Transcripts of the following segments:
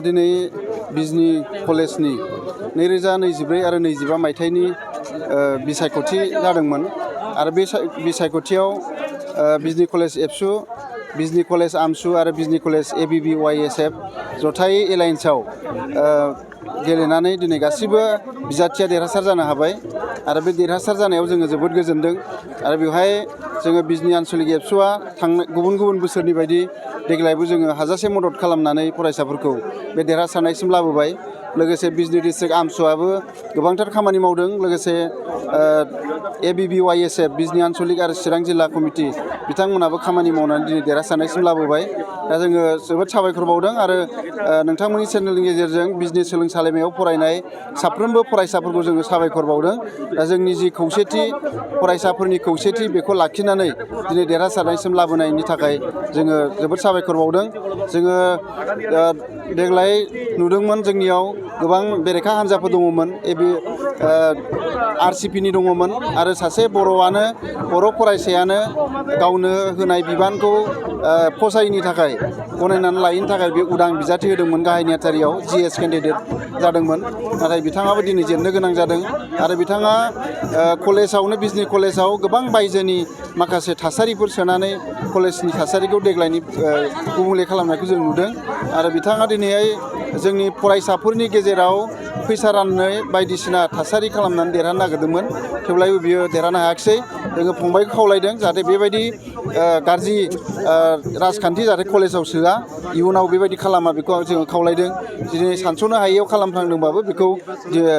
दिनै बिजनी कलेजनि 2024 आरो 25 मायथाइनि बिसायख'थि जादोंमोन आरो बे बिसायख'थियाव बिजनी कलेज एबसु, बिजनी कलेज आमसु आरो बिजनी कलेज ABBYSF जथायै एलायन्सआव गेलेनानै दिनै गासिबो बिजाथिया देरहासार जानो हाबाय आरो बे देरहासार जानायाव जोङो जोबोद गोजोनदों आरो बेवहाय जोङो बिजनी आन्सलिक एबसुआ गुबुन गुबुन बोसोरनि बायदि देग्लायबो जोङो हाजासे मदद खालामनानै फरायसाफोरखौ बे देरहासारनायसिम लाबोबाय। लोगोसे बिजनी डिस्ट्रिक्ट आमसुआबो गोबांथार खामानि मावदों। लोगोसे ABBYSF बिजनी आन्सलिक आरो चिरां जिल्ला कमिटि बिथांमोनाबो खामानि मावनानै दिनै देरहासारनायसिम लाबोबाय। दा जोङो जोबोद साबायखर बावदों आरो नोंथांमोननि चेनेलनि गेजेरजों बिजनी सोलोंसालिमायाव फरायनाय साफ्रोमबो फरायसाफोरखौ जोङो साबायखर बावदों। दा जोंनि जि खौसेथि, फरायसाफोरनि खौसेथि बेखौ लाखिनानै दिनै देरहासारनायसिम लाबोनायनि थाखाय जोङो जोबोद साबायखर बावदों। जोङो देग्लाय नुदोंमोन जोंनियाव गोबां बेरेखा हान्जाफोर दङमोन। RCPनि दङमोन आरो सासे बर' फरायसायानो गावनो होनाय बिबानखौ फसायैनि थाखाय, गनायनानै लायैनि थाखाय बे उदां बिजाथि होदोंमोन गाहाय नेहाथारियाव GS केन्डिडेट जादोंमोन। नाथाय बिथाङाबो दिनै जेननो गोनां जादों आरो बिथाङा कलेजावनो बिजनी कलेजाव गोबां बायजोनि माखासे थासारिफोर सोनानै कलेजनि थासारिखौ देग्लायनि गुबुंले खालामनायखौ जों नुदों आरो बिथाङा दिनैहाय जोंनि फरायसाफोरनि गेजेराव फैसा राननो बायदिसिना थासारि खालामनानै देरहानो नागिरदोंमोन। थेवब्लाबो बियो देरहानो हायाखिसै। जोङो फंबायखौ खावलायदों जाहाथे बेबायदि गाज्रि राजखान्थि जाहाथे कलेजाव सोआ, इयुनाव बेबायदि खालामा बेखौ जोङो खावलायदों। दिनै सानस'नो हायैयाव खालामफ्लांदोंबाबो बेखौ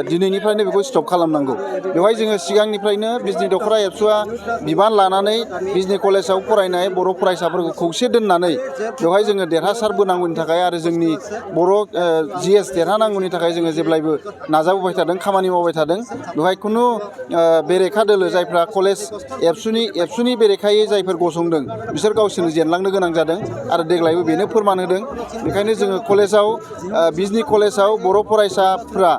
दिनैनिफ्रायनो बेखौ स्टप खालामनांगौ। बेवहाय जोङो सिगांनिफ्रायनो बिजनी दख'रा एबसुआ बिबान लानानै बिजनी कलेजाव फरायनाय बर' फरायसाफोरखौ खौसे दोननानै बेवहाय जोङो देरहासारबोनांगौनि थाखाय आरो जोंनि बर' GS देरहानांगौनि थाखाय जोङो जेब्लायबो नाजाबोबाय थादों, खामानि मावबाय थादों। बेवहाय खुनु बेरेखा दोलो जायफ्रा कलेज एबसुनि बेरेखायै जायफोर गसंदों बिसोर गावसोरनो जेनलांनो गोनां जादों आरो देग्लायबो बेनो फोरमान होदों। बेखायनो जोङो कलेजाव बिजनी कलेजाव बर' फरायसाफ्रा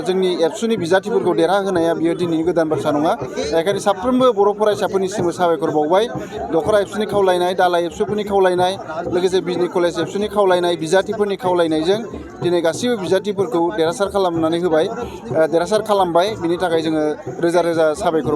जोंनि एबसुनि बिजाथिफोरखौ देरहाहोनाया बियो दिनैनि गोदान बाथ्रा नङा। बेखायनो साफ्रोमबो बर' फरायसाफोरनिसिमबो साबायखर बावबाय। दख'रा एबसुनि खावलायनाय, दालाइ एबसुफोरनि खावलायनाय, लोगोसे बिजनी कलेज एबसुनि खावलायनाय, बिजाथिफोरनि खावलायनायजों दिनै गासैबो बिजाथिफोरखौ देरहासार खालामनानै होबाय, देरहासार खालामबाय। बिनि थाखाय जोङो रोजा रोजा साबायखर